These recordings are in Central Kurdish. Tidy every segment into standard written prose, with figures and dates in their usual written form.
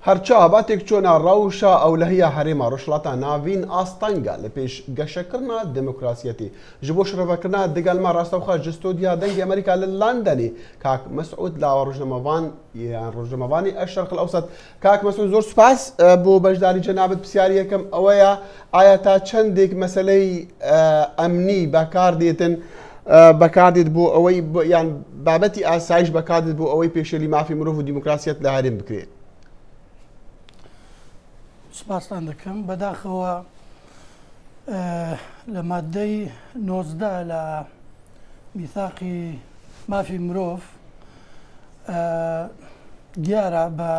هەرچا با تێکچۆنا ڕەوشا ئەولەهیا هەرێما ڕۆژهەڵاتا ناڤین ئاستەنگە لە پێش گەشەکردنا دێمۆکراسیەتێ. ژ بۆ شرۆڤەکردنا دگەل مە ڕاستەوخە ژ ستۆدیا دەنگی ئەمریکا لە لەندەنێ کاک مەسعود لاوە ڕۆژنامەڤان یان ڕۆژنامەڤانی الشرق الاوسط. کاک مەسعود زۆر سوپاس بۆ بەشداری جەنابت. پرسیاری یەکەم ئەوەیە ئایا تا چەندێک مەسەلەی ئەمنی بەکار دێتن بەکاردێت بۆ ئەوەی یان بابەتی ئاسایش بەکاردێت بۆ ئەوەی پێشێلی مافی مرۆڤ و دیموکراسیەت لە هەرێم بکرێت؟ سپاستان دەکەم. بەداخەوە لە مادەی 19 لە میثاقی مافی مرۆڤ دیارە بە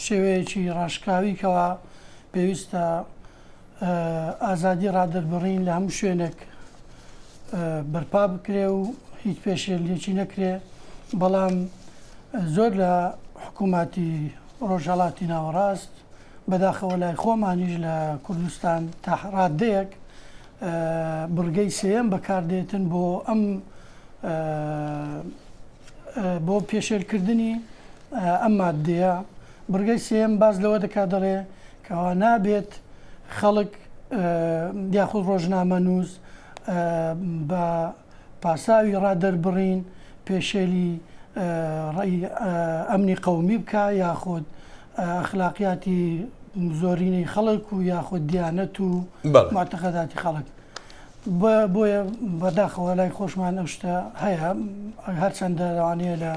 شێوەیەکی ڕاشکاوی کەوا پێویستە ئازادی ڕادەربڕین لە هەموو شوێنێک بەرپا بکرێ و هیچ پێشێلیەکی نەکرێ، بەڵام زۆر لە حکووماتی ڕۆژهەڵاتی ناوەڕاست بەداخەوە لای خۆمانیش لە کوردستان تا ڕاددەیەک بڕگەی سێیەم بەکاردێتن بۆ ئەم بۆ پێشێلکردنی ئەم ماددەیە. بڕگەی سێیەم باس لەوە دەکات دەڵێ کەوا نابێت خەڵک یاخود ڕۆژنامەنووس بە پاساوی ڕادەربڕین پێشێلی ڕێی ئەمنی قەومی بکا یاخود ئەخلاقیاتی زۆرینەی خەڵک و یاخود دیانەت و معتەقەداتی خەڵک. بۆیە بەداخەوە لای خۆشمان ئەو شتە هەیە هەرچەندە لەوانەیە لە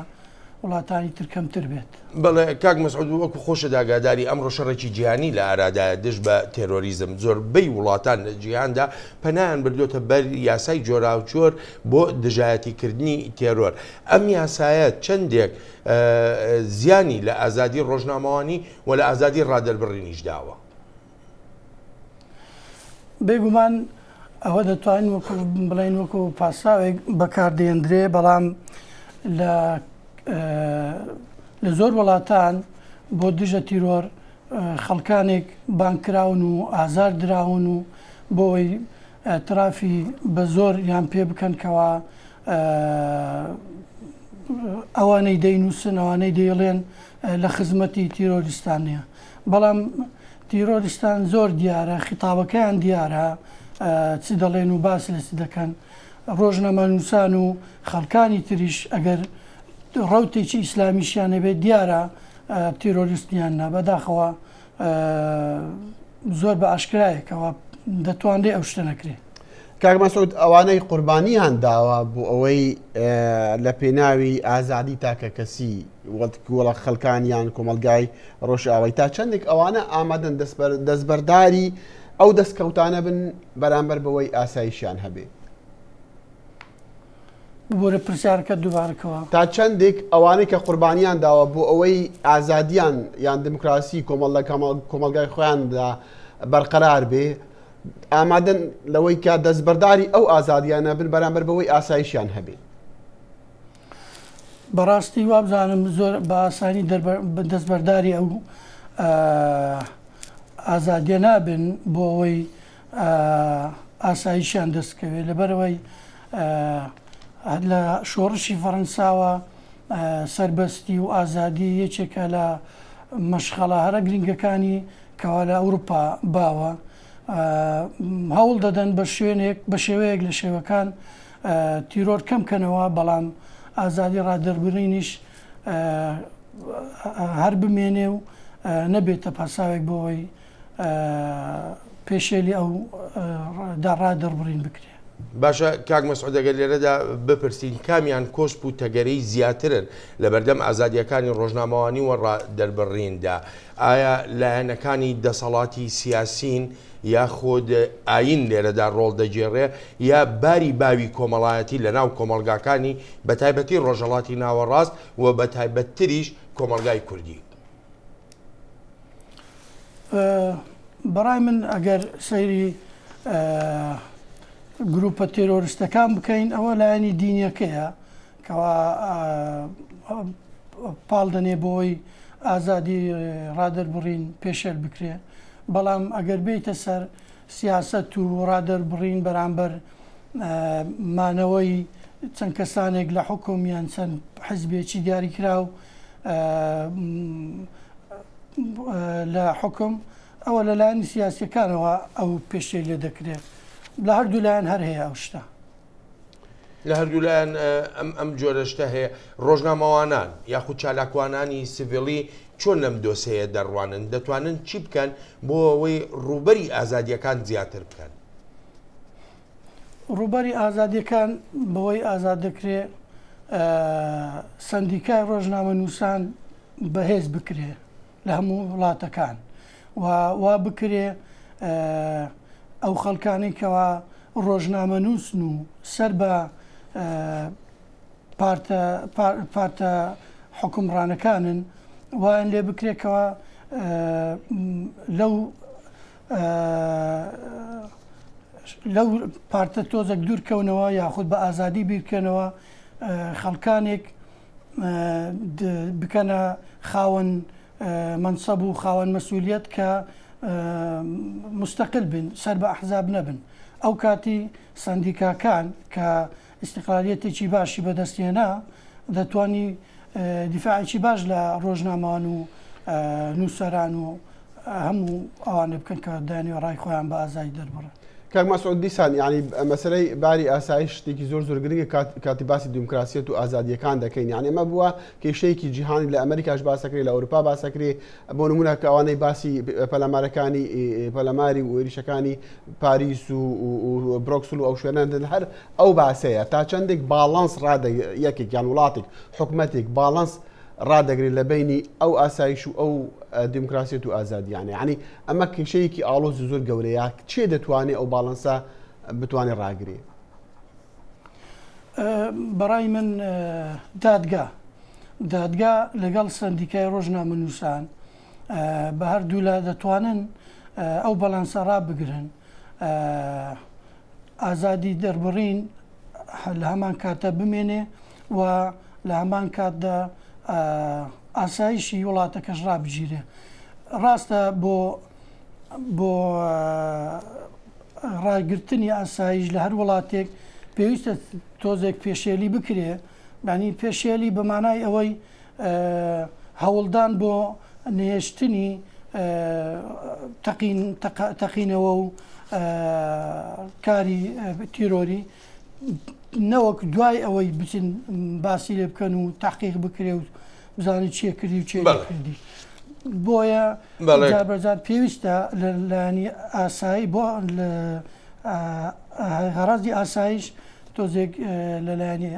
وڵاتانی تر کەمتر بێت. بەڵێ کاک مەسعود وەکو خۆشت ئاگاداری ئەمڕۆ شەڕێکی جیهانی لە ئارادایە دژ بە تێرۆریزم، زۆربەی وڵاتان لە جیهاندا پەنایان بردۆتە بەر یاسای جۆراوجۆر بۆ دژایەتی کردنی تێرۆر، ئەم یاسایە چەندێک زیانی لە ئازادی ڕۆژنامەوانی و لە ئازادی ڕادەربڕینیش داوە؟ بێگومان ئەوە دەتوانین وەکو بڵێن وەکو پاساوێک بەکاردێندرێ بەڵام لە لە زۆر وڵاتان بۆ دژە تیرۆر خەڵکانێک بانکراون و ئازار دراون و بۆی ئیعترافی بە زۆر یان پێ بکەن کەوا ئەوانەی دەینووسن ئەوانەی دەیڵێن لە خزمەتی تیرۆریستان نییە بەڵام تیرۆریستان زۆر دیارە خیتابەکەیان دیارە چ دەڵێن و باس لە چ دەکەن ڕۆژنامەنووسان و خەڵکانی تریش ئەگەر ڕوتێکی ئیسلامیشیان هەبێت دیارە تیرۆریستیان نا بەداخەوە زۆر بە ئاشکرایە کەوا دەتوانرێ ئەو شتە نەکرێ. کاک مەسعود ئەوانەی قوربانیان داوە بۆ ئەوەی لە پێناوی ئازادی تاکە کەسی وەڵە خەلکانیان کۆمەلگای ڕۆژئاوای تا چەندێک ئەوانە ئامادەن دەستبەرداری ئەو دەستکەوتانە بن بەرامبەر بەوەی ئاسایشیان هەبێ؟ ببورە پرسیارەکەت دووبارە کەوە. تا چەندێک ئەوانەی کە قوربانیان داوە بۆ ئەوەی ئازادیان یان دیموکراسی کۆمەڵ لە کۆمەڵگای خۆیاندا بەرقەرار بێ ئامادەن لەوەی کە دەستبەرداری ئەو ئازادیانە بن بەرامبەر بەوەی ئاسایشیان هەبێ؟ بەڕاستی وابزانم زۆر بە ئاسانی دەستبەرداری ئەو ئازادیە نابن بۆ ئەوەی ئاسایشیان دەست بکەوێت لەبەرئەوەی لە شۆڕشی فەڕەنساوە سەربەستی و ئازادی یەکێکە لە مەشخەڵە هەرە گرنگەکانی کەوا لە ئەوروپا باوە هەوڵ دەدەن بە شوێنێک بە شێوەیەک لە شێوەکان تیرۆر کەم کەنەوە بەڵام ئازادی ڕادەربڕینیش هەر بمێنێ و نەبێتە پاساوێک بۆ ئەوەی پێشێلی ئەو دا ڕادەربڕین بکرێ. باشە کاک مەسعود ئەگەر لێرەدا بپرسین کامیان کۆسپ و تەگەرەی زیاترن لەبەردەم ئازادییەکانی ڕۆژنامەوانی و ڕادەربڕیندا، ئایا لایەنەکانی دەسەڵاتی سیاسین یاخود ئایین لێرەدا ڕۆڵ دەگێڕێ یا باری باوی کۆمەڵایەتی لەناو کۆمەڵگاکانی بەتایبەتی ڕۆژهەڵاتی ناوەڕاست و بەتایبەتتریش کۆمەڵگای کوردی؟ بەڕای من ئەگەر سەیری گروپە تێرۆریستەکان بکەین ئەوە لایەنی دینیەکەیە کەوا پاڵ دەنێ بۆی ئازادی ڕادەربڕین پێشێل بکرێ بەڵام ئەگەر بێیتە سەر سیاسەت و ڕادەربڕین بەرامبەر مانەوەی چەند کەسانێک لە حکوم یان چەند حزبێکی دیاریکراو. لە حوکم ئەوە لە لایەنی سیاسیەکانەوە ئەو پێشێلیە دەکرێت لە هەردوو لایەن هەر هەیە ئەو شتە. لە هەردوو لایەن ئەم ئەم جۆرە شتە هەیە ڕۆژنامەوانان یاخود چالاکوانانی سڤیلی چۆن لەم دۆسێیە دەڕوانن دەتوانن چی بکەن بۆ ئەوەی ڕووبەری ئازادیەکان زیاتر بکەن؟ ڕووبەری ئازادیەکان بەوەی ئازاد دەکرێ سەندیکای ڕۆژنامەنووسان بەهێز بکرێ لە هەموو وڵاتەکان و وا بکرێ ئەو خەڵکانەی کەوا ڕۆژنامەنووسن و سەر بە پارتە پارتە حکومڕانەکانن وایان لێ بکرێتەوە لەو لەو پارتە تۆزێک دوورکەونەوە یاخود بە ئازادی بیرکەنەوە خەڵکانێک بکەنە خاوەن مەنسەب و خاوەن مەسولیەت کە مستەقل بن سەر بە ئەحزاب نەبن ئەو کاتی سەندیکاکان کە ئیستقلالیەتێکی باشی بەدەستهێنا دەتوانی دیفاعێکی باش لە ڕۆژنامەوان و نووسەران و هەموو ئەوانە بکەن کە دەیانەوێت ڕای خۆیان بە ئازادی دەربڕن. کاک مەسعود دیسان یانی مەسەلەی باری ئاسایش شتێکی زۆر زۆر گرنگە کات کاتی باسی دیموکراسیەت و ئازادیەکان دەکەین یانی ئەمە بووە کێشەیەکی جیهانی لە ئەمریکاش باسەکرێ لە ئەوروپا باسەکرێ بۆ نمونە کە ئەوانەی باسی پەلامارەکانی پەلاماری و ئێریشەکانی پاریس و برۆکسل و ئەو شوێنە هەر ئەو باسەیە تا چەندێک باڵانس ڕادە یەکێک یان وڵاتێک حکومەتێک باڵانس ڕادەگرێت لە بینی ئەو ئاسایش و ئەو دیموکراسیەت و ئازادیانە یعنی ئەمە کێشەیەکی ئاڵۆز و زۆر گەورەیە چێ دەتوانێت ئەو باڵانسە بتوانێت ڕاگرێ؟ بەڕای من دادگا دادگا لەگەڵ سەندیکای ڕۆژنامەنووسان بە هەردوولا دەتوانن ئەو بەڵانسە ڕابگرن ئازادی دەربڕین لە هەمان کاتە بمێنێ و لە هەمان کاتدا ئاسایشی وڵاتەکەش ڕابگیرێ ڕاستە بۆ بۆ ڕاگرتنی ئاسایش لە هەر وڵاتێک پێویستە تۆزێک پێشێلی بکرێ یانی پێشێلی بە مانای ئەوەی هەوڵدان بۆ نەهێشتنی تەقین تەقینەوە و کاری تیرۆری نەوەک دوای ئەوەی بچن باسی لێ بکەن و تاقیق بکرێ و بزانن چیە کردی و چێ کردی بۆیە جاربەجار پێویستە لە لایەنی ئاسایی بۆ غەڕەزی ئاسایش تۆزێک لە لایەنی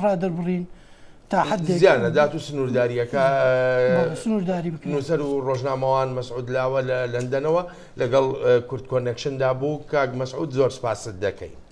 ڕادەربڕین تا حدێک زیان ئەدات و سنووردارییەکە سنوورداری بکرێت. نووسەر و ڕۆژنامەوان مەسعود لاوە لە لەندەنەوە لەگەڵ کورد کۆنێکشندا بوو. کاک مەسعود زۆر سپاست دەکەین.